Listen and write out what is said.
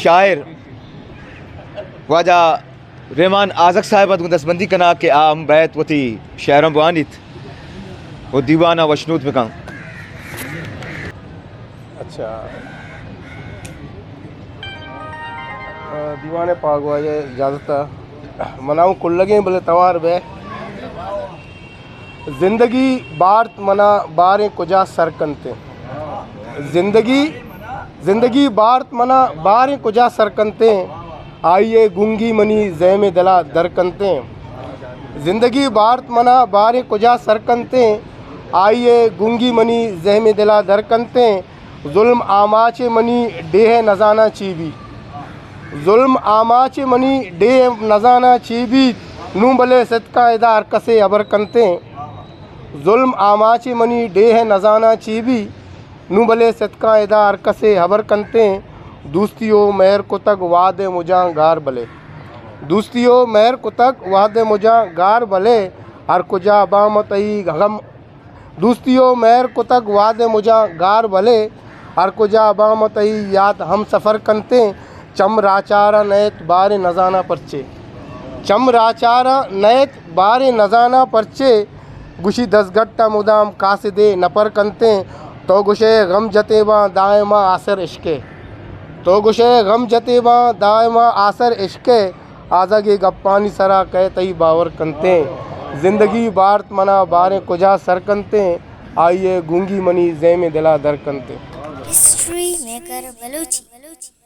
شاعر واجہ رحمان آزگ صاحب ءَ گوں دستبندی کناں کہ آ ہم بئیت وتی شعراں بوانیت و دیوان ءَ وشنود بکن۔ اچھا۔ دیوان ءِ پاگواہ ءَ اجازت ءَ، من ءَ اوں کلگیں بلے توار بئے۔ زندگی بارت منا باریں کجا سر کنتیں۔ زندگی، زندگی بارت منا باریں کجا سر کنتیں، آئی ءِ گنگی منی زیم دلا در کنتیں۔ زندگی بارت منا باریں کجا سر کنتیں، آئی ءِ گنگی منی زیم دلا در کنتیں۔ ظلم آماچ منی ڈیہ نزاناں چی بیت۔ ظلم آماچ منی ڈیہ نزاناں چی بیت، نوں بلے ستکاں ادا ہر کسے ہبر کنتیں۔ ظلم آماچ منی ڈیہ نزاناں چی بیت، نوں بلے ستکاں ادا ہر کسے ہبر کنتیں۔ دوستی و مہر کتگ وہد ءِ مجاں گار بلے۔ دوستی و مہر کتگ وہد ءِ مجاں گار بلے، ہر کجا باں من تئی غم دوستی و مہر کتگ وہد ءِ مجاں گار بلے، ہر کجا باں من تئی یات ہمسفر کنتیں۔ چم راچاراں نئیت باریں نزاناں پرچے۔ چم راچاراں نئیت باریں نزاناں پرچے، گوشی دزگٹ ءَ مدام قاصدے نپر کنتیں۔ تو گوشئے غم جتیں باں دائما آسر عشقے۔ تو گوشئے غم جتیں باں دائما آسر عشقے۔ آزگ ءِ گپانی سرا کئے تئی باور کنتیں۔ زندگی بارت منا باریں کجا سر کنتیں، آئی ءِ گونگی منی زیم دلا در کنتیں۔ History maker Balochi.